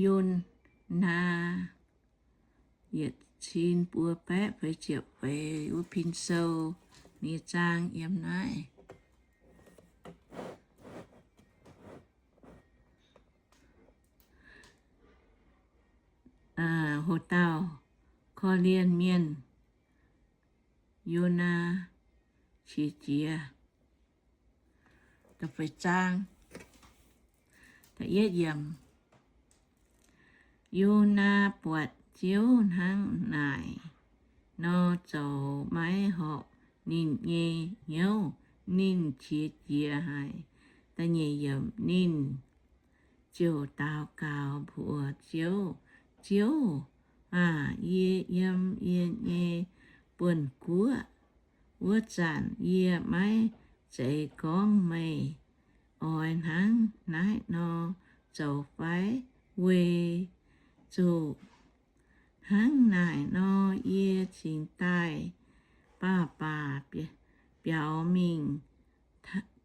Yonaa yietc cin buo baeqv feix ziepc feix wuov pin sou nyei zaang yiem naaiv. Hoc dauh korv-lienh mienh, Yonaa, qiex jiez. Yonaa buatc Ziouv hnangv naaic nor, zoux maiv horpc ninh nyei hnyouv. Ninh qiex jiez haic. Ninh ziouc daux gaux mbuox Ziouv, Ziouv aac, yie yiem yie nyei buonc-guoqv wuov zanc, yie maiv zeiz gorngv meih oix hnangv naaiv nor zoux fai? Weic zuqc hnangv naaic nor yie cingx daaih baav-baac biaux mingh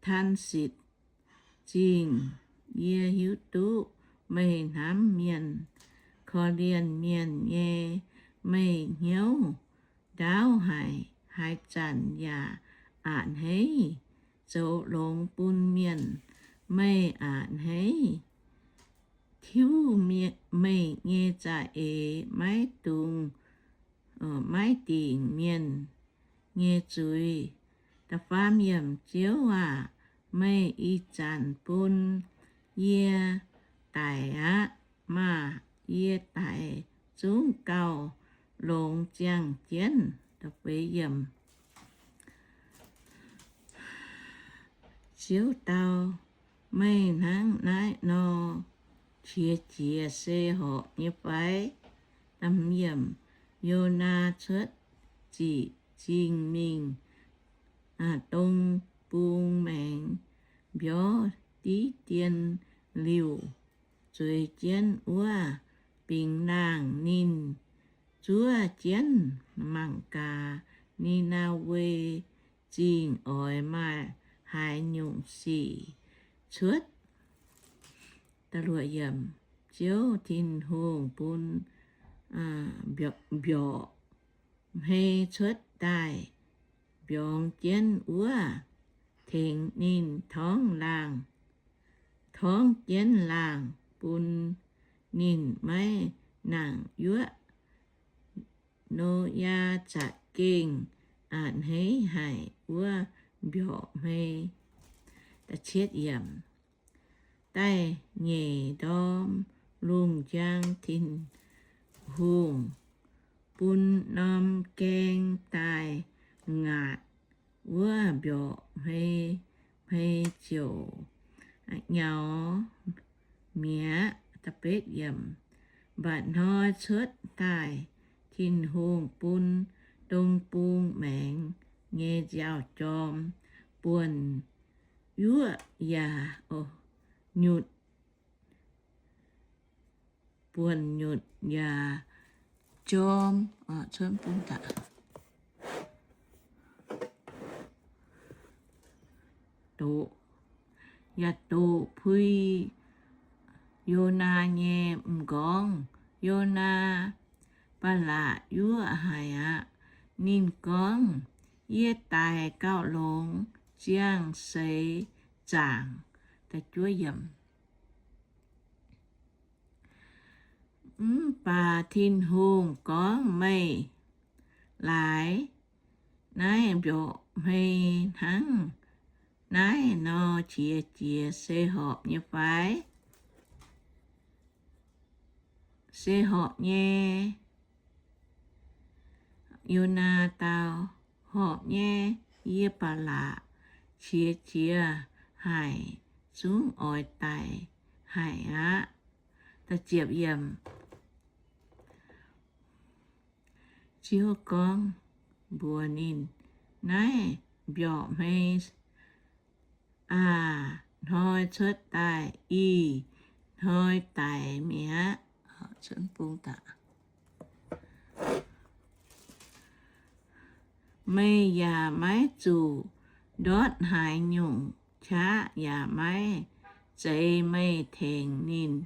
Taarsitc Zingh. Yie hiuv duqv meih hnamv mienh, korv-lienh mienh nyei. Meih hnyouv ndaauv haic, haaix zanc yaac a'hneiv zoux longx bun mienh. Meih a'hneiv tiuv meih nyei za'eix, maiv dungx, maiv dingc mienh nyei zuiz. Ziouv aac, meih ih zanc bun yie daic aqv. Maah! Yie daic zungv gauh longx ziangh jienv. Ziouv dau, Meih hnangv naaiv nor qiex jiez se horpc nyei fai? Yonaa cuotv ziqc zingh mingh dong bung maengx, mbiorv diqv dien liuc, zueiz jienv wuov bingx laangh. Ninh zuov jienv mangc gaax Ni^naa^we Zingh oix maaih haaix nyungc sic cuotv. Ziouv Tin-Hungh bun mbiorqc hmei cuotv daaih mbiorngz jienv wuov, tengx ninh torngv laangh, torngv jienv laangh bun ninh maiv nangc yuoqv. Noyaa za'gengh a'hneiv haic wuov mbiorqc hmei. Da'nyeic ndorm lungh njang, Tin-Hungh bun norm gaeng daaih ngaatc wuov mbiorqc hmei. Hmei ziouc nyaux mi'aqv. Mba'hnoi cuotv daaih, Tin-Hungh bun dong bung maengx nyei nziaaux-jorm buonc yuoqv yaac nyutc, buonc nyutc yaac jorm, yaac doqc pui Yonaa nyei m'nqorngv. Yonaa ba'laqc yuoqv haic aqv. Ninh gorngv, Yie daic gauh longx ziangh seix zaangc. Mv baac Tin-Hungh gorngv, Meih laaix naaiv mbiorqc hmei hnangv naaiv nor qiex jiez se horpc nyei fai? Se horpc nyei. Yonaa dau, Horpc nyei. Yie ba'laqc qiex jiez haic, zungv oix daic haic aqv. Ziouv gorngv mbuox ninh, Naaiv mbiorqc hmei aah! Hnoi cuotv daaih, ih hnoi daic mi'aqv. Meih yaac maiv zuqc ndortv haaix nyungc qaqv, yaac maiv zeiz meih tengx ninh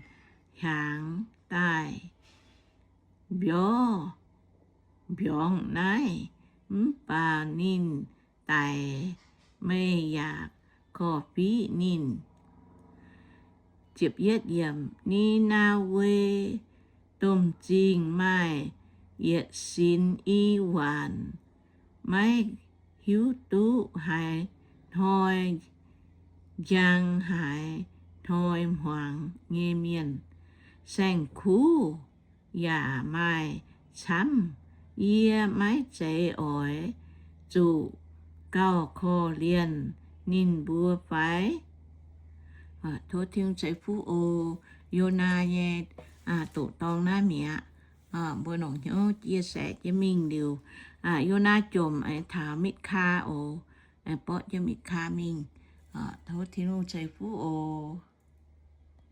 hiaangx. daaih mbiorngz, mbiorngz naaiv, mv baac ninh daic, meih yaac korv-fiqv ninh. Ni^naa^we Domh Zingh maaih yietc sinx i waanc, maiv hiuv duqv haaix hnoi njang haaix hnoi hmuangx nyei mienh. Saeng-kuv yaac maaih camv. Yie maiv zeiz oix zuqc gauh korv-lienh ninh mbuo fai? Tov Tin-Hungh ceix fuqv oc. Yonaa nyei doqc dorng naaiv mi'aqv. Mbuo longc hnyouv chia sẻ jienv mingh liuz, Yonaa jomc taux Mitv^kaa oc. Borqv jienv Mitv^kaa mingh. Tov Tin-Hungh ceix fuqv oc.